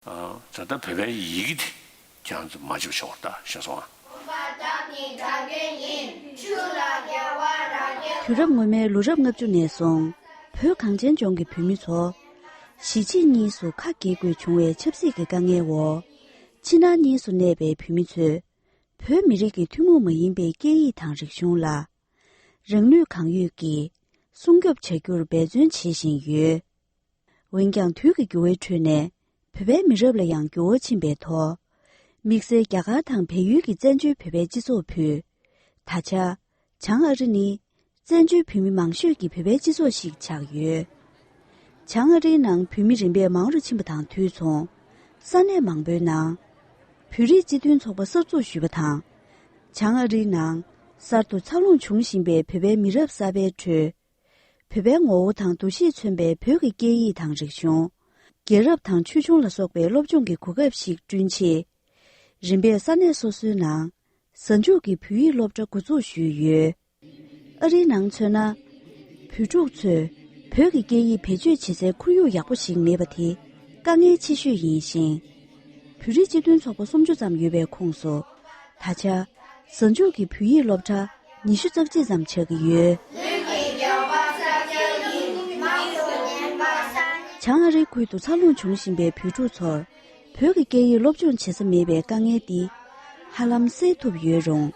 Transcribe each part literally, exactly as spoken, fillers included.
ད་ལྟ་བོད་པའི་ཡི་གེ་དེ་ཁྱེད་རང་ཚོ་མ་བརྗེད་པ་ཤོག་ད་ཤེས་སོང་ཨ། དུས་རབས་སྔོན་མའི་ལོ་རབས་ལྔ་བཅུ་ནས་བཟུང་བོད་གངས་ཅན་ལྗོངས་ཀྱི་བོད་མི་ཚོ་གཞིས་བྱེས་གཉིས་སུ་ཁ་གྱེས་དགོས་བྱུང་བའི་ཆབ་སྲིད་ཀྱི་དཀའ་ངལ་འོག་ཕྱི་ནང་གཉིས་སུ་གནས་པའི་བོད་མི་ཚོས་བོད་མི་རིགས་ཀྱི་ཐུན་མོང་མ་ཡིན་པའི་སྐད་ཡིག་དང་རིག་གཞུང་ལ་རང་ནུས་གང་ཡོད་ཀྱིས་སྲུང་སྐྱོབ་བྱ་རྒྱུར་འབད་བརྩོན་བྱེད་བཞིན་ཡོད། འོན་ཀྱང་དུས་ཀྱི་འགྱུར་བའི་ཁྲོད་ནས་བོད་པའི་མི་རབས་ལ་ཡང་འགྱུར་བ་ཕྱིན་པའི་ཐོག་དམིགས་བསལ་རྒྱ་གར་དང་བལ་ཡུལ་གྱི་བཙན་བྱོལ་བོད་པའི་སྤྱི་ཚོགས་ཕུད། ད་ཆ། བྱང་ཨ་རི་ནི་བཙན་བྱོལ་བོད་མི་མང་ཤོས་ཀྱི་བོད་པའི་སྤྱི་ཚོགས་ཤིག་ཆགས་ཡོད། བྱང་ཨ་རིའི་ནང་བོད་མི་རིམ་པས་མང་རུ་ཕྱིན་པ་དང་དུས་མཚུངས། ས་གནས་མང་པོའི་ནང་། བོད་རིགས་སྤྱི་མཐུན་ཚོགས་པ་གསར་འཛུགས་ཞུས་པ་དང་། བྱང་ཨ་རིའི་ནང་གསར་དུ་འཚར་ལོངས་འབྱུང་བཞིན་པའི་བོད་པའི་མི་རབས་གསར་པའི་ཁྲོད། བོད་པའི་ངོ་བོ་དང་འདུ་ཤེས་མཚོན་པའི་བོད་ཀྱི་སྐད་ཡིག་དང་རིག་གཞུང་། རྒྱལ་རབས་དང་ཆོས་འབྱུང་ལ་སོགས་པའི་སློབ་སྦྱོང་གི་གོ་སྐབས་ཤིག་བསྐྲུན་ཆེད། རིམ་པས་ས་གནས་སོ་སོའི་ནང་གཟའ་མཇུག་གི་བོད་ཡིག་སློབ་གྲྭ་འགོ་འཛུགས་ཞུས་ཡོད། ཨ་རིའི་ནང་མཚོན་ན། བོད་ཕྲུག་ཚོས་བོད་ཀྱི་སྐད་ཡིག་བེད་སྤྱོད་བྱེད་སའི་ཁོར་ཡུག་ཡག་པོ་ཞིག་མེད་པ་དེ་དཀའ་ངལ་ཆེ་ཤོས་ཡིན་ཞིང་། བོད་རིགས་སྤྱི་མཐུན་ཚོགས་པ་སུམ་ཅུ་ཙམ་ཡོད་པའི་ཁོངས་སུ། ད་ཆ། གཟའ་མཇུག་གི་བོད་ཡིག་སློབ་གྲྭ་ཉི་ཤུ་རྩ་གཅིག་ཙམ་ཆགས་ཀྱི་ཡོད། བྱང་ཨ་རིའི་ཁུལ་དུ་འཚར་ལོངས་འབྱུང་བཞིན་པའི་བོད་ཕྲུག་ཚོར་བོད་ཀྱི་སྐད་ཡིག་སློབ་སྦྱོང་བྱེད་ས་མེད་པའི་དཀའ་ངལ་འདི་ཧ་ལམ་སེལ་ཐུབ་ཡོད་རུང་།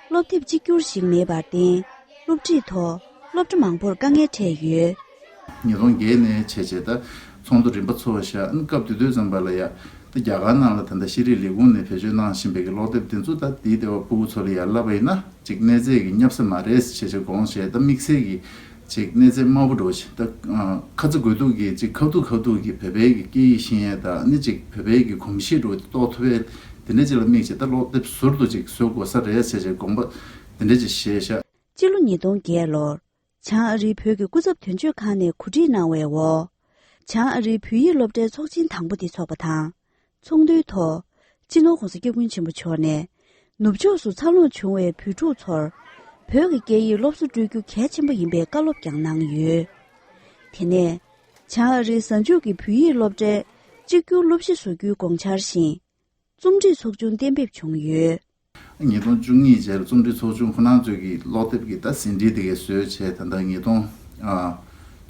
སློབ་དེབ་གཅིག་གྱུར་ཞིག་མེད་པར་བརྟེན། སློབ་ཁྲིད་ཐོག་སློབ་གྲྭ་མང་པོར་དཀའ་ངལ་འཕྲད་ཡོད། ཉིས་སྟོང་བརྒྱད་ནས་བྱས་བྱས་ད་ཚོགས་འདུ་རིམ་པ་ཚོགས་བཞག་སྐབས་དེ་དུས་ཙམ་པ་ལ་ཡ། ད་རྒྱ་གར་ནང་ལ་ད་ལྟ་ཤེས་རིག་ལས་ཁུངས་ནས་བེད་སྤྱོད་གནང་བཞིན་པའི་གི་ཀློག་དེབ་དེ་ཚོ་ད་དེའི་ལྟེ་བ་ཕྲུ་གུ་ཚོ་ལ་ཡར་བསླབ་པ་ཡིན་ན་ཅིག་གནས་ཚད་ཀྱི་བསྙབ་ས་མ་རེད་ཞེས་བྱས་དགོངས་བཞེས་ད་དམིགས་བསལ་གྱི་ཅིག་གནས་ཚད་དམའ་པོ་འགྲོ་ཞིང་ད་ཁ་ཚ་དགོས་གཏུགས་ཀྱི་ཅིག་ཁ་ཐུག་ཁ་ཐུག་གི་བོད་པའི་གི་སྐད་ཡིག་ཤེས་ཡས་ད་ཨ་ནི་ཅིག་བོད་པའི་གི་གོམས་གཤིས་འགྲོ་གཏོགས་ཐུབ་པའི་དེ་འདྲ་ཅིག་ལ་དམིགས་བྱས་ད་ཀློག་དེབ་ཟུར་དུ་ཅིག་བཟོ་དགོས་ས་རེད་ཞེས་བྱས་དགོངས་པ་དེ་འདྲ་ཅིག་བཞེས་ཤག་སྤྱི་ལོ་ཉིས་སྟོང་བརྒྱད་ལོར། བྱང་ཨ་རིའི་བོད་ཀྱི་སྐུ་ཚབ་དོན་གཅོད་ཁང་ནས་གོ་སྒྲིག་གནང་བའི་འོག་བྱང་ཨ་རིའི་བོད་ཡིག་སློབ་གྲྭའི་ཚོགས་ཆེན་དང་པོ་དེ་འཚོགས་པ་དང་། ཚོགས་འདུའི་ཐོག་སྤྱི་ནོར་༸གོང་ས་༸སྐྱབས་མགོན་ཆེན་པོ་མཆོག་ནས་ནུབ་ཕྱོགས་སུ་འཚར་ལོངས་བྱུང་བའི་བོད་ཕྲུག་ཚོར་བོད་ཀྱི་སྐད་ཡིག་སློབ་གསོ་སྤྲོད་རྒྱུ་གལ་ཆེན་པོ་ཡིན་པའི་བཀའ་སློབ་ཀྱང་གནང་ཡོད། དེ་ནས་བྱང་ཨ་རིའི་གཟའ་མཇུག་གི་བོད་ཡིག་སློབ་གྲྭའི་གཅིག་གྱུར་སློབ་གཞི་བཟོ་རྒྱུའི་དགོངས་འཆར་བཞིན། རྩོམ་སྒྲིག་ཚོགས་ཆུང་གཏན་འབེབས་བྱུང་ཡོད། ཉིས་སྟོང་བཅུ་གཉིས་རྗེས་རྩོམ་སྒྲིག་ཚོགས་ཆུང་ཁོ་རང་ཚོས་ཀྱི་ཀློག་དེབ་ཀྱི་ད་ཟིན་བྲིས་དེ་གའི་བཟོས་བྱས་ད་ལྟ་ཉིས་སྟོང་ཨ་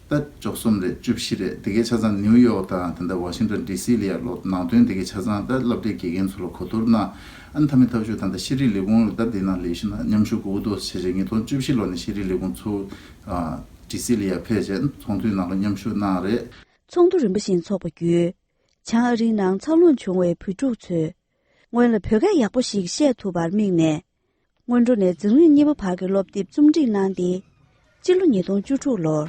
ད་བཅུ་གསུམ་རེད་བཅུ་བཞི་རེད་དེ་གའི་ཆ་ཚང་ནིའུ་ཡོག་དང་ད་ལྟ་ཝ་ཤིང་ཏོན་ཌི་སི་ལ་ཡ་ཀློག་ནང་དོན་དེ་གའི་ཆ་ཚང་ད་སློབ་གྲྭའི་དགེ་རྒན་ཚོ་ལ་གོ་བསྡུར་གནང་ཨ་ནི་མཐའ་མའི་ཐབས་ཇུས་ད་ལྟ་ཤེས་རིག་ལས་ཁུངས་ལ་ད་དེ་ནང་ལས་ཞུ་ན་མཉམ་ཞུགས་དགོས་འདུག་བྱས་བྱས་ཉིས་སྟོང་བཅུ་བཞི་ལོ་ནས་ཤེས་རིག་ལས་ཁུངས་ཚུར་ཨ་ཌི་སི་ལ་ཡ་ཕེབས་བྱས་ཚོགས་འདུའི་ནང་ལ་མཉམ་ཞུགས་གནང་རེད། ཚོགས་འདུ་རིམ་པ་བཞིན་འཚོགས་པ་བརྒྱུད། བྱང་ཨ་རིའི་ནང་འཚར་ལོངས་བྱུང་བའི་བོད་ཕྲུག་ཚོས་སྔོན་ལ་བོད་སྐད་ཡག་པོ་ཞིག་བཤད་ཐུབ་པར་དམིགས་ནས། སྔོན་འགྲོ་ནས་འཛིན་རིམ་གཉིས་པ་བར་གྱི་སློབ་དེབ་རྩོམ་སྒྲིག་གནང་སྟེ། སྤྱི་ལོ་ཉིས་སྟོང་བཅུ་དྲུག་ལོར་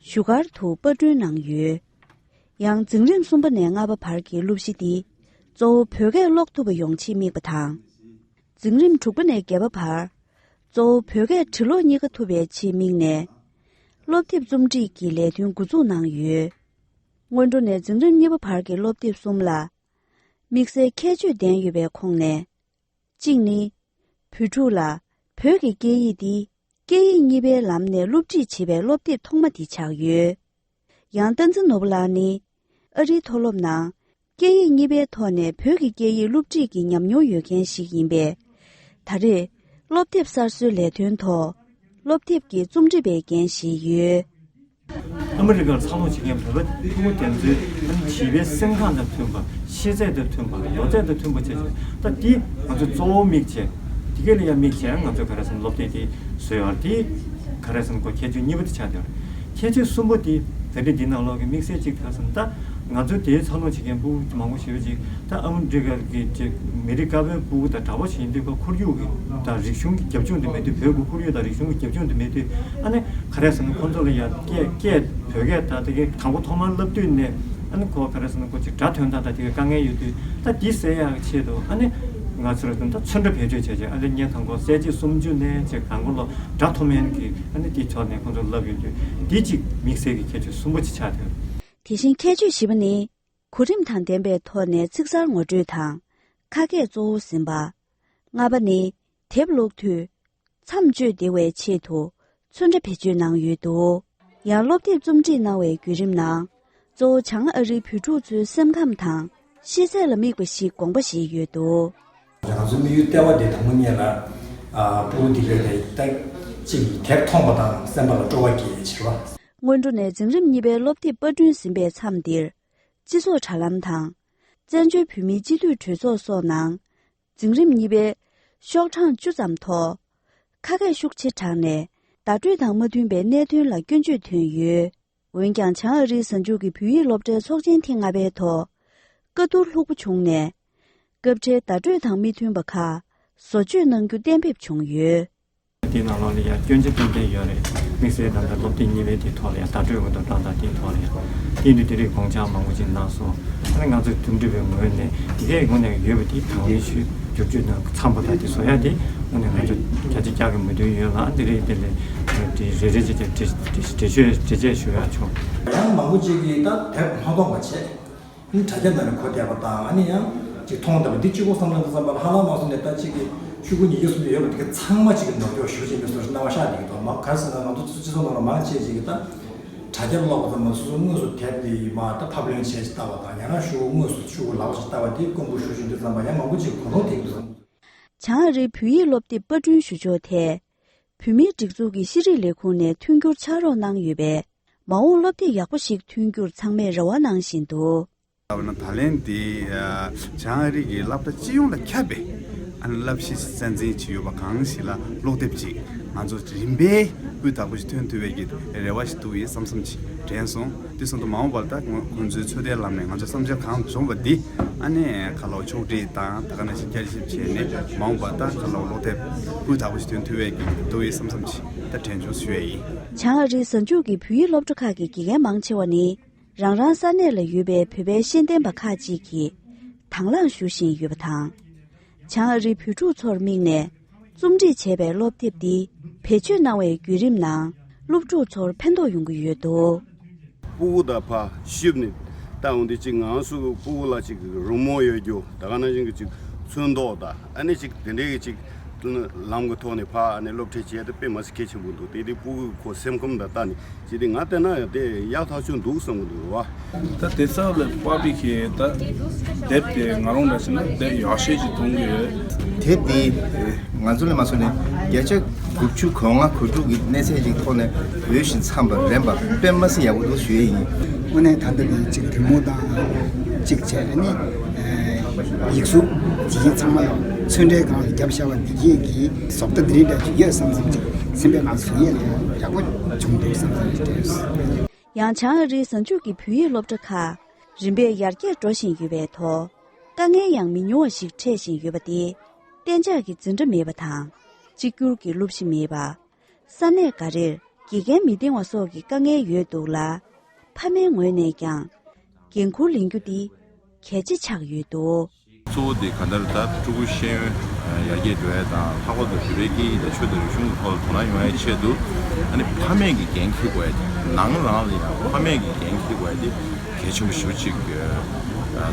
བཞུགས་སྒར་དུ་པར་སྐྲུན་གནང་ཡོད། ཡང་འཛིན་རིམ་གསུམ་པ་ནས་ལྔ་པ་བར་གྱི་སློབ་གཞི་འདི་གཙོ་བོ་བོད་སྐད་ཀློག་ཐུབ་པ་ཡོང་ཆེད་དམིགས་པ་དང་། འཛིན་རིམ་དྲུག་པ་ནས་བརྒྱད་པ་བར་གཙོ་བོ་བོད་སྐད་འབྲི་ཀློག་གཉིས་ཀ་ཐུབ་པའི་ཆེད་དམིགས་ནས། སློབ་དེབ་རྩོམ་སྒྲིག་གི་ལས་དོན་འགོ་འཛུགས་གནང་ཡོད། སྔོན་འགྲོ་ནས་འཛིན་རིམ་གཉིས་པ་བར་གྱི་སློབ་དེབ་གསུམ་ལ། དམིགས་བསལ་ཁྱད་ཆོས་ལྡན་ཡོད་པའི་ཁོངས་ནས། གཅིག་ནི། བོད་ཕྲུག་ལ་བོད་ཀྱི་སྐད་ཡིག་འདི་སྐད་ཡིག་གཉིས་པའི་ལམ་ནས་སློབ་ཁྲིད་བྱེད་པའི་སློབ་དེབ་ཐོག་མ་དེ་ཆགས་ཡོད། ཡང་བསྟན་འཛིན་ནོར་བུ་ལགས་ནི། ཨ་རིའི་མཐོ་སློབ་ནང་སྐད་ཡིག་གཉིས་པའི་ཐོག་ནས་བོད་ཀྱི་སྐད་ཡིག་སློབ་ཁྲིད་ཀྱི་ཉམས་མྱོང་ཡོད་མཁན་ཞིག་ཡིན་པས། ད་རེས་སློབ་དེབ་གསར་བཟོའི་ལས་དོན་ཐོག་སློབ་དེབ་ཀྱི་རྩོམ་སྒྲིག་པའི་འགན་བཞེས་ཡོད། ཨ་མི་རི་ཀར་འཚར་ལོངས་བྱེད་མཁན་བོད་པ་ཕྲུ་གུ་དེ་ཚོའི་ཨ་ནི་བྱིས་པའི་སེམས་ཁམས་དང་མཐུན་པ། ཤེས་ཚད་དང་མཐུན་པ། ཡོད་ཚད་དང་མཐུན་པ་བྱས་བྱས་ད་འདི་ང་ཚོ་གཙོ་བོ་དམིགས་བྱས་འདི་ག་ལ་ཡང་དམིགས་བྱས་ང་ཚོ་ག་རེ་ཟེར་ན་སློབ་དེབ་དེ་བཟོས་ཡོད་རེད། དེ་ག་རེ་ཟེར་ན་ཁོ་ཁྱད་ཆོས་གཉིས་པ་དེ་ཆགས་བསྡད་ཡོད་རེད། ཁྱད་ཆོས་གསུམ་པ་དེ་ད་རེས་འདི་ནང་ལོགས་ཀྱི་དམིགས་བསལ་གཅིག་ག་རེ་ཟེར་ན་ད་ང་ཚོ་དེའི་འཚར་ལོངས་བྱེད་མཁན་ཕྲུ་གུ་མང་པོ་ཞེ་པོ་ཅིག་ད་ཨ་མི་རི་ཀར་གྱི་ཅིག་མི་རིགས་དཀར་པོའི་ཕྲུ་གུ་དང་འདྲ་པོ་ཞིག་ཡིན་དུས་ཁོ་ཁོར་ཡུག་གི་དང་རིག་གཞུང་གི་རྒྱབ་ལྗོངས་དེ་མེད་དུས་བོད་ཀྱི་ཁོར་ཡུག་དང་རིག་གཞུང་གི་རྒྱབ་ལྗོངས་དེ་མེད་དུས་ཨ་ནི་ག་རེ་ཟེར་ན་ཁོ་ཚོ་ལ་ཡང་སྐད་སྐད་བོད་སྐད་དང་དེ་གའི་དང་པོ་ཐོག་མར་བསླབ་དུས་ནས་ཨ་ནི་ཁོ་ག་རེ་ཟེར་ན་ཁོ་ཅིག་སྒྲ་ཐོན་སྟངས་དང་དེ་གའི་དཀའ་ངལ་ཡོད་དུས་ད་འདི་སེལ་ཡག་གི་ཆེད་དུ་ཨ་ནི་ང་ཚོར་ད་ཚོན་ཁྲ་བེད་སྤྱོད་བྱས་བྱས་ཨ་ནི་སྔོན་དང་པོ་གསལ་བྱེད་སུམ་ཅུ་ནས་ཅིག་དང་པོ་ལོ་སྒྲ་མཐོ་དམན་གྱི་ཨ་ནི་དེའི་ཕྱོགས་ནས་ཁོ་ཚོ་བསླབ་ཡོང་དུས་འདི་གཅིག་དམིགས་བསལ་གྱི་ཁྱད་ཆོས་གསུམ་པོ་ཅིག་ཆགས་ཐུབ། དེ་བཞིན་ཁྱད་ཆོས་བཞི་པ་ནི། གོ་རིམ་དང་ལྡན་པའི་ཐོག་ནས་ཚིག་གསར་ངོ་སྤྲོད་དང་། ཁ་སྐད་གཙོ་བོ་ཟིན་པ། ལྔ་པ་ནི། དེབ་ཀློག་དུས། མཚམས་གཅོད་བདེ་བའི་ཆེད་དུ། ཚོན་ཁྲ་བེད་སྤྱོད་གནང་ཡོད་འདུག་ཡང་སློབ་དེབ་རྩོམ་སྒྲིག་གནང་བའི་བརྒྱུད་རིམ་ནང་། གཙོ་བོ་བྱང་ཨ་རིའི་བོད་ཕྲུག་ཚོའི་སེམས་ཁམས་དང་ ཤེས་ཚད་ལ་དམིགས་པ་ཞིག་དགོངས་པ་བཞེས་ཡོད་འདུག། ང་ཚོའི་དམིགས་ཡུལ་ལྟེ་བ་དེ་དང་པོ་ཉིད་ལ། ཨ། ཕྲུ་གུ་དེ་གས་དེ་ད་ཅིག་དེབ་མཐོང་པ་དང་སེམས་པ་ལ་སྤྲོ་བ་སྐྱེ་ཡས་བྱེད་པ། སྔོན་འགྲོ་ནས་འཛིན་རིམ་གཉིས་པའི་སློབ་དེབ་པར་སྐྲུན་ཟིན་པའི་མཚམས་འདིར། སྤྱི་ཚོགས་དྲ་ལམ་དང་། བཙན་བྱོལ་བོད་མིའི་སྤྱི་འཐུས་གྲོས་ཚོགས་སོགས་ནང་། འཛིན་རིམ་གཉིས་པའི་ཤོག་གྲངས་བཅུ་ཙམ་ཐོག། ཁ་སྐད་ཤུགས་ཆེ་དྲགས་ནས་བརྡ་སྤྲོད་དང་མ་མཐུན་པའི་གནད་དོན་ལ་སྐྱོན་བརྗོད་ཐོན་ཡོད། འོན་ཀྱང་བྱང་ཨ་རིའི་གཟའ་མཇུག་གི་བོད་ཡིག་སློབ་གྲྭའི་ཚོགས་ཆེན་ཐེངས་ལྔ་པའི་ཐོག་བཀའ་བསྡུར་ལྷུག་པོ་བྱུང་ནས། སྐབས་འཕྲལ་བརྡ་སྤྲོད་དང་མི་མཐུན་པ་ཁག་བཟོ་བཅོས་གནང་རྒྱུ་གཏན་འབེབས་བྱུང་ཡོད། དེའི་ནང་ལོགས་ལ་ཡང་སྐྱོན་ཆ་ཏན་ཏན་ཡོད་རེད། དམིགས་བསལ་ད་ལྟ་སློབ་དེབ་གཉིས་པའི་དེའི་ཐོག་ལ་ཡང་བརྡ་སྤྲོད་འོས་ཐོབ་སྟངས་དང་དེའི་ཐོག་ལ་ཡང་དེ་འདྲ་དེ་རིགས་དགོངས་འཆར་མང་པོ་ཅིག་གནང་སོང་། ཨ་ནི་ང་ཚོ་འདུམ་འགྲིག་པའི་ངོས་ནས་དེ་གའི་ངོས་ནས་ཡོད་པ་དེ་དང་ལེན་ཞུས། བསྒྱུར་བཅོས་དང་འཚམས་པ་དང་དེ་བཟོ་ཡ་དེ་དངོས་གནས་ང་ཚོ་བརྒྱ་ཆ་བརྒྱ་གི་མོས་མཐུན་ཡོད་ལ། ཨ་འདི་རེད། དེ་ལས་དེ་རེ་རེ་བྱས་བྱས་འགྲེལ་བརྗོད་འགྲེལ་བརྗོད་ཞུ་ཡ་བྱུང་། ཡང་མང་པོ་ཅིག་གིས་ད་དེབ་མ་མཐོང་བ་བྱས། ཨ་ནི་དྲ་རྒྱ་ནང་ནས་གོ་བསྡད་པ་དང་། ཨ་ནི་ཡང་ཅིག་མཐོང་བསྡད་པ་འདི་གཅིག་པོ་བསམ་བློ་འདི་བསམ་པ་ལ་ཧ་ལམ་མ་སོང་ནས། ད་ཅིག་གི་ཤོག་གུ་ཉིས་བརྒྱ་སུམ་བརྒྱ་ཡོད་པ་དེ་ག་ཚང་མ་ཅིག་གི་ནོར་འཁྲུལ་ཤོར་བཞིན་པའི་བཟོ་འདྲ་སྣང་བ་ཤར་བསྡད་ཀྱི་འདུག། མང་ག་རེ་ཟེར་ན་ང་ཚོ་སྤྱི་ཚོགས་ནང་ལ་མང་ཆེ་ཅིག་གིས་ད་དྲ་རྒྱ་ཀློག་པ་ཙམ་མ་ཟད་དངོས་སུ་དེབ་དེ་མར་ད་ཕབ་ལེན་བྱས་ཅིག་ལྟ་བ་དང་། ཡང་ན་ཤོག་གུ་དངོས་སུ་ཤོག་གུ་ལག་པ་ཅིག་ལྟ་བ་དེ་དཀོན་པོ་ཤོར་བཞིན་འདུག་བསམ་པ་ཡང་མང་པོ་ཅིག་གོ་མཐོང་ཐེབས་འདུག། བྱང་ཨ་རིའི་བོད་ཡིག་སློབ་དེབ་པར་སྐྲུན་ཞུ་ཕྱོགས་ཐད། བོད་མིའི་སྒྲིག་འཛུགས་ཀྱི་ཤེས་རིག་ལས་ཁུངས་ནས་མཐུན་འགྱུར་ཕྱག་རོགས་གནང་ཡོད་པས། མ་འོངས་སློབ་དེབ་ཡག་པོ་ཞིག་ཐོན་རྒྱུར་ཚང་མས་རེ་བ་གནང་བཞིན་འདུག། ད་ལན་འདི་བྱང་ཨ་རི་གི་སློབ་གྲྭ་སྤྱི་ཡོངས་ལ་ཁྱབ་པའི་ཨ་ནི་བསླབ་གཞི་རྩ་འཛིན་བྱས་ཡོད་པ་གང་ཞིག་ལ་ཀློག་དེབ་ཅིག་ང་ཚོ་རིམ་པས་སྤུས་དག་པོ་ཞིག་ཐོན་ཐུབ་པའི་གི་རེ་བ་ཞིག་འདུག་ཡོད་བསམ་བསམ་ཅིག་དྲན་སོང་། དེ་སོང་དུ་མ་འོངས་པར་ད་ཁོང་ཁོང་ཚོའི་ཚོད་ལྟའི་ལམ་ནས་ང་ཚོ་བསམ་འཆར་གང་བྱུང་བ་འདི་ཨ་ནི་ཁ་ལོ་ཕྱོགས་སྒྲིག་དང་ད་ག་ནང་བཞིན་བསྐྱར་ཞིབ་བྱས་ནས་མ་འོངས་པར་ད་ཁ་ལོ་ཀློག་དེབ་སྤུས་དག་པོ་ཞིག་ཐོན་ཐུབ་པའི་གི་འདུག་ཡོད་བསམ་བསམ་ཅིག་ད་དྲན་བྱུང་ཞུ་ཡས་ཡིན། བྱང་ཨ་རིའི་གཟའ་མཇུག་གི་བོད་ཡིག་སློབ་གྲྭ་ཁག་གི་དགེ་རྒན་མང་ཆེ་བ་ནི། རང་རང་ས་གནས་ལ་ཡོད་པའི་བོད་པའི་ཤེས་ལྡན་པ་ཁག་ཅིག་གིས་དང་བླངས་ཞུ་བཞིན་ཡོད་པ་དང་། བྱང་ཨ་རིའི་བོད་ཕྲུག་ཚོར་དམིགས་ནས་རྩོམ་སྒྲིག་བྱས་པའི་སློབ་དེབ་འདི་བེད་སྤྱོད་གནང་བའི་བརྒྱུད་རིམ་ནང་སློབ་ཕྲུག་ཚོར་ཕན་ཐོགས་ཡོང་གི་ཡོད་འདུག། ཕྲུ་གུ་དང་ཕར་བཤུབས་ནས་ལྟ་འོང་དུས་ཅིག་ང་ཚོ་ཕྲུ་གུ་ལ་ཅིག་རི་མོ་ཡོད་རྒྱུ། ད་ག་ནང་བཞིན་གྱི་ཅིག་ཚོན་མདོག་དང་ཨ་ནི་ཅིག་དེ་འདྲའི་གི་ཅིག་ལམ་གྱི་ཐོག་ནས་ཕར་ཨ་ནི་སློབ་ཁྲིད་བྱས་ཏེ་དཔེ་མི་སྲིད་གལ་ཆེན་པོ་འདུག། དེ་དེ་ཕྲུ་གུ་ཁོ་སེམས་ཁམས་དང་ལྟ་ནས། ཅི་སྟེ་ང་བལྟས་ན་དེ་ཡག་ཐག་ཆོད་འདུག་བསམ་གྱི་འདུག་བ། ད་དེ་ཚོ་ལ་དཔག་པའི་ཁྱེད་ད་དེབ་དེ་ང་རང་འདྲ་བྱས་ན་དེབ་ཡག་ཤོས་ཅིག་མཐོང་གི་ཡོད། དེབ་དེ་ང་ཚོ་ལ་མ་སོང་ནས་བརྒྱ་ཆ་དགུ་བཅུ་གོ་ལྔ་གོ་དྲུག་གི་གནས་ཚད་ཅིག་ཐོག་ནས་བོད་བཞིན་འཚམས་པ་རན་པ་དཔེ་མི་སྲིད་ཡག་པོ་འདུག་ཞུ་ཡས་ཡིན། དངོས་གནས་ད་ལྟ་ནི་གཅིག་རི་མོ་དང་གཅིག་བྱས་ནས་ནི་ཡིག་གཟུགས་འདི་ཚང་མ་ལ་ཚོན་ཁྲའི་སྒང་ལ་བརྒྱབ་བཞག་པ་འདི་གས་ཀྱི་བཟོ་ལྟ་འདི་རིགས་འདྲ་ཅིག་ཡོད་བསམ་བསམ་ཅིག་སེམས་པའི་ནང་བཟུང་ཡས་ལ་ཡག་པོ་བྱུང་འདུག་བསམ་བསམ་ཅིག་དྲན་སོང་། ཡང་བྱང་ཨ་རིའི་གཟའ་མཇུག་གི་བོད་ཡིག་སློབ་གྲྭ་ཁག་རིམ་པས་ཡར་རྒྱས་འགྲོ་བཞིན་ཡོད་པའི་ཐོག་དཀའ་ངལ་ཡང་མི་ཉུང་བ་ཞིག་འཕྲད་བཞིན་ཡོད་པ་སྟེ། གཏན་འཇགས་ཀྱི་འཛིན་གྲྭ་མེད་པ་དང་། གཅིག་གྱུར་གྱི་སློབ་གཞི་མེད་པ། ས་གནས་འགའ་རེར་དགེ་རྒན་མི་འདང་བ་སོགས་ཀྱི་དཀའ་ངལ་ཡོད་འདུག་ལ། ཕ་མའི་ངོས་ནས་ཀྱང་འགན་འཁུར་ལེན་རྒྱུ་འདི་གལ་ཆེ་ཆགས་ཡོད་འདུག། གཙོ་བོ་དེ་གང་ལྟར་ད་ཕྲུ་གུ་ཤེས་ཡོན་ཡར་རྒྱས་འགྲོ་ཡ་དང་། ལྷག་པར་དུ་བོད་པའི་སྐད་ཡིག་དང་ཆོས་དང་རིག་གཞུང་གི་ཐོག་ལ་དོ་སྣང་ཡོང་ཡའི་ཆེད་དུ། ཨ་ནི་ཕ་མས་ཀྱི་འགན་འཁྱེར་དགོས་ཡ་དེ། ནང་རང་ལ་ཡང་ཕ་མས་ཀྱི་འགན་འཁྱེར་དགོས་ཡ་དེ་གལ་ཆེན་པོ་ཞེ་པོ་ཅིག་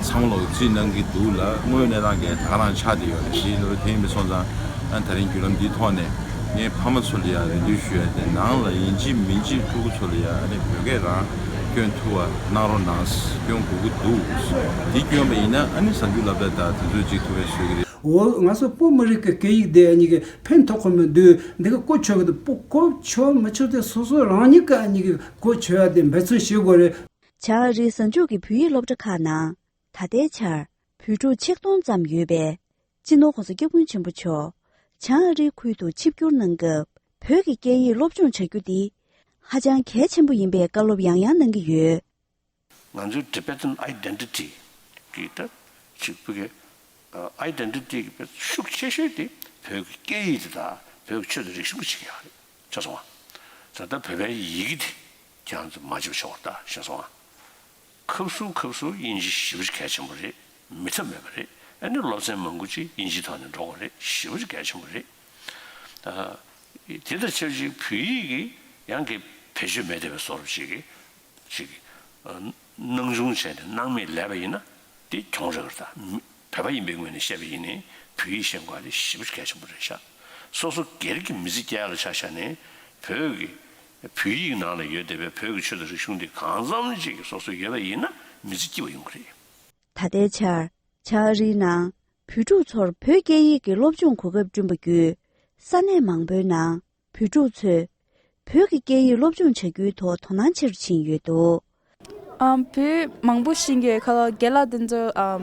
ཚང་མ་ལོག་རྩིས་གནང་གི་འདུག་ལ། དངོས་ཡོད་གནས་སྟངས་ཀྱང་ད་ག་རང་ཆགས་བསྡད་ཡོད་རེད། དེ་ཡིན་དུས་དེ་ཡིན་པ་སོང་ཙང་། ཨ་ད་རིང་བརྒྱུད་ལམ་འདིའི་ཐོག་ནས་ངས་ཕ་མ་ཚོ་ལ་ཡང་རེ་འདུན་ཞུ་ཡ་དེ། ནང་ལ་ཡིན་གཅིག་མིན་གཅིག་ཕྲུ་གུ་ཚོ་ལ་ཡང་ཨ་ནི་བོད་སྐད་རང་སྐྱོན་ཐུབ་པ་གནང་རོགས་གནང་། སྐྱོན་དགོས་ཀྱི་འདུག། འདི་སྐྱོན་པ་ཡིན་ན་ཨ་ནི་གཟའ་མཇུག་སློབ་གྲྭ་དང་དེ་ཚོ་གཅིག་ཐུབ་པའི་བཟོ་གི་རེད། འོ། ང་ཚོ་བོད་མི་རིགས་ཀྱི་སྐད་ཡིག་དེ་ཨ་ནི་གི་ཕན་ཐོགས་ཀྱི་མི་འདུག། འདི་གི་གོ་ཆོད་ཀྱི་འདུག། གོ་ཆོད་མི་ཆོད་དེ་སོ་སོ་རང་ཉིད་ཀྱི་ཨ་ནི་གི་གོ་ཆོད་ཡ་དེ་འབད་བརྩོན་བྱེད་དགོས་རེད། བྱང་ཨ་རིའི་གཟའ་མཇུག་གི་བོད་ཡིག་སློབ་གྲྭ་ཁག་ནང་ད་ལྟའི་ཆར་བོད་ཕྲུག་ཆིག་སྟོང་ཙམ་ཡོད་པས། སྤྱི་ནོར་༸གོང་ས་༸སྐྱབས་མགོན་ཆེན་པོ་མཆོག་བྱང་ཨ་རིའི་ཁུལ་དུ་ཆིབས་བསྒྱུར་གནང་སྐབས། བོད་ཀྱི་སྐད་ཡིག་སློབ་སྦྱོང་བྱ་རྒྱུ་འདི་ཧ་ཅང་གལ་ཆེན་པོ་ཡིན་པའི་བཀའ་སློབ་ཡང་ཡང་གནང་གི་ཡོད། ང་ཚོའི་Tibetan Identity གི་ད་ཅིག་བོད་ཀྱི་Identity གི་དཔེ་ཤུགས་ཆེ་ཤོས་དེ་བོད་ཀྱི་སྐད་ཡིག་དེ་དང་བོད་ཀྱི་ཆོས་དང་རིག་གཞུང་གི་ཆེད་ཡག་རེད། ཤེས་སོང་ང་། ད་ལྟ་བོད་པའི་ཡི་གེ་དེ་ཁྱེད་རང་ཚོ་མ་བརྗེད་པ་བྱེད་དགོས་རེད། ད་ཤེས་སོང་ང་། ཁབ་སུ་ཁབ་སུ་དབྱིན་ཇི་ཞེ་པོ་ཅིག་གལ་ཆེན་པོ་རེད། མི་ཐབས་མེད་པ་རེད། ཨ་ནི་སློབ་ཚན་མང་པོ་ཅིག་དབྱིན་ཇིའི་ཐོག་ནས་འགྲོ་དགོས་རེད། ཞེ་པོ་ཅིག་གལ་ཆེན་པོ་རེད། ཨ། དེ་དང་ཆབས་ཅིག་བོད་ཡིག་གི་ཡང་གི་བེད་སྤྱོད་མེད་བསྡད་པའི་བཟོ་འདྲ་ཅིག་གི་ཅིག་གི་ཨ། སྣང་ཆུང་བྱས་ནས་སྣང་མེད་ལས་པ་ཡིན་ན་དེ་གྱོང་རག་རེད། ད་མི་བོད་པ་ཡིན་པའི་ངོས་ནས་བཤད་པ་ཡིན་ནའི་བོད་ཡིག་ཤེས་དགོས་པ་དེ་ཞེ་པོ་ཅིག་གལ་ཆེན་པོ་རེད་ཤག། སོ་སོ་སྒེར་གྱི་མི་ཚེ་སྐྱེལ་ཡག་ལ་ཆ་བཞག་ནས་བོད་ཀྱི་བོད་ཡིག་ནང་ལ་ཡོད་བསྡད་པའི་བོད་ཀྱི་ཆོས་དང་རིག་གཞུང་དེ་གང་འཚམ་ཅིག་གི་སོ་སོ་ཡོད་པ་ཡིན་ན་མི་ཚེ་སྐྱིད་པ་ཡོང་གི་རེད། ད་ལྟའི་ཆར་ཆའ་རིའི་ནང་བོད་ཕྲུག་ཚོར་བོད་སྐད་ཡིག་གི་སློབ་སྦྱོང་གོ་སྐབས་བསྐྲུན་པ་བརྒྱུད། ས་གནས་མང་པོའི་ནང་བོད་ཕྲུག་ཚོས་བོད་ཀྱི་སྐད་ཡིག་སློབ་སྦྱོང་བྱ་རྒྱུའི་ཐོག་དོ་སྣང་ཆེ་རུ་ཕྱིན་ཡོད་འདུག་ཨམ། བོད་མང་པོ་ཤེས་ཀྱི་ཡོད། ཁ་ལག་རྒན་ལགས་དེ་ཚོ་ཨམ་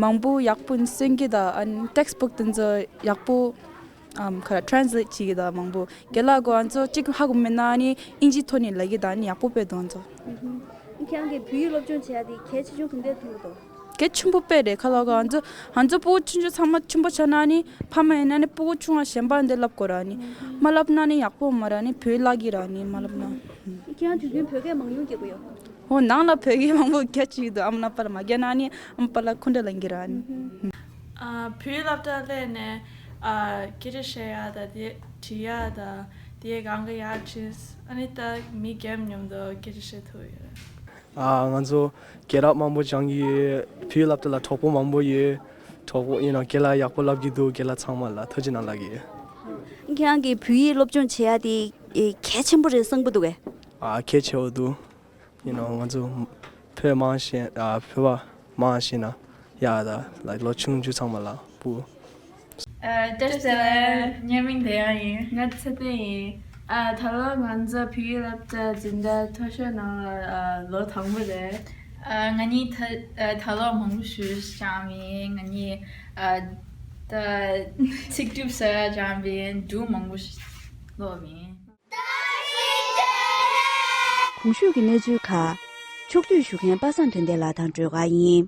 མང་པོ་ཡག་པོ་གསན་གྱི་དང་། ཨ་ནི་ཊེགསི་བུག་དེ་ཚོ་ཡག་པོ་ཨམ་ཁ་ཊེ་རན་སི་ལེཊ་བྱེད་ཀྱི་དང་། མང་པོ་རྒན་ལགས་གོ་ཨ་ཚོ་གཅིག་ཧ་གོ་མེད་ན་ཨ་ནི་ཨིན་ཇི་ཐོག་ནས་ལབ་ཀྱི་དང་། ཨ་ནི་ཡག་པོ་དཔེ་འདུག་ཨ་ཚོ། ཁྱེད་རང་གིས་བོད་ཡིག་སློབ་སྦྱོང་བྱེད་ཡ་དེ་གལ་ཆེ་ཆུང་ག་འདྲ་མཐོང་གི་འདུག་གལ་ཆེན་པོ་དཔེ་རེད། ཁ་ལག་ག་ཨ་ཚོ་ཨ་ཚོ་སྤུ་གུ་ཆུང་ཆུང་ཚང་མ་ཆེན་པོ་ཆགས་ན་ཨ་ནི་ཕ་མ་ཡིན་ན་ནི་སྤུ་གུ་ཆུང་བ་གཞན་པ་འདི་ལབ་དགོས་ར། ཨ་ནི་མ་ལབ་ན་ནི་ཡག་པོ་མ་ར། ཨ་ནི་བོད་ལབ་ཀྱི་ར། ཨ་ནི་མ་ལབ་ན། ཁྱེད་རང་དུས་རྒྱུན་བོད་སྐད་མང་ཉུང་རྒྱག་གི་ཡོད། ཧོ། ནང་ལ་བོད་སྐད་མང་པོ་རྒྱག་བྱེད་ཀྱི་འདུག་ཨ་མ་ལ་པ་ལ་མ་རྒྱག་ན་ནི་ཨ་མ་པ་ལ་ཁོ་འདྲ་ལབ་ཀྱི་ར། ཨ་ནི། ཨ་བོད་སློབ་གྲྭ་སླེབས་ནས་ཨ་སྐད་ཆ་བཤད་ཡ་དང་དེ་བྲིས་ཡ་དང་དེ་གང་ག་ཡར་ཕྱིན། ཨ་ནི་ད་མི་རྒན་མཉམ་དུ་སྐད་ཆ་བཤད་ཐུབ་ཡོད་རེད། ཨ་ང་ཚོ་སྐད་གྲགས་མང་པོ་སྦྱང་གི་ཡོད། བོད་སློབ་གྲྭ་ལ་གྲོགས་པོ་མང་པོ་ཡོད། གྲོགས་པོ་ཡིན་ན་རྒན་ལགས་ཡག་པོ་ལབ་ཀྱི་འདུག་རྒན་ལགས་ཚང་མ་ལ་ཐུགས་རྗེ་གནང་ལབ་ཀྱི་ཡོད། ཁྱེད་རང་གིས་བོད་ཡིག་སློབ་སྦྱོང་བྱེད་ཡ་དེ་གལ་ཆེན་པོ་རེད་བསམ་གྱི་འདུག་གས། ཨ་གལ་ཆེ་བོ་འདུག་ཡིན་ནའང་ང་ཚོ་བོད་མང་ཤེས། ཨ་བོད་པ་མང་ཤེས་ན་ཡག་ད་ལ་ལོ་ཆུང་ཆུང་ཚང་མ་ལ་སྤུ། ཨ་བཀྲ་ཤིས་བདེ་ལེགས། ངའི་མིང་བདེ་དབྱངས་ཡིན། ང་ཚེ་བརྟན་ཡིན། ཨ་ད་ལོ་ང་ཚོ་བོད་ཡིག་སློབ་གྲྭ་འཛིན་གྲྭ་མཐོ་ཤོས་ནང་ལ་ཨ་ལོ་དང་པོ་རེད། ཨ་ང་གཉིས་ད་ཨ་ད་ལོ་མང་པོ་ཞིག་སྦྱངས་པ་ཡིན། ང་གཉིས་ཨ་ད་ཚིག་གྲུབ་ཟེར་ཡ་སྦྱངས་པ་ཡིན། འབྲུ་མང་པོ་ཞིག་ལོབས་ཡིན། གོང་ཞུས་ཀྱི་གནས་ཚུལ་ཁག་ཕྱོགས་བསྡུས་ཞུ་མཁན་པ་སངས་དོན་ལྡན་ལགས་དང་སྒྲོལ་དཀར་ཡིན།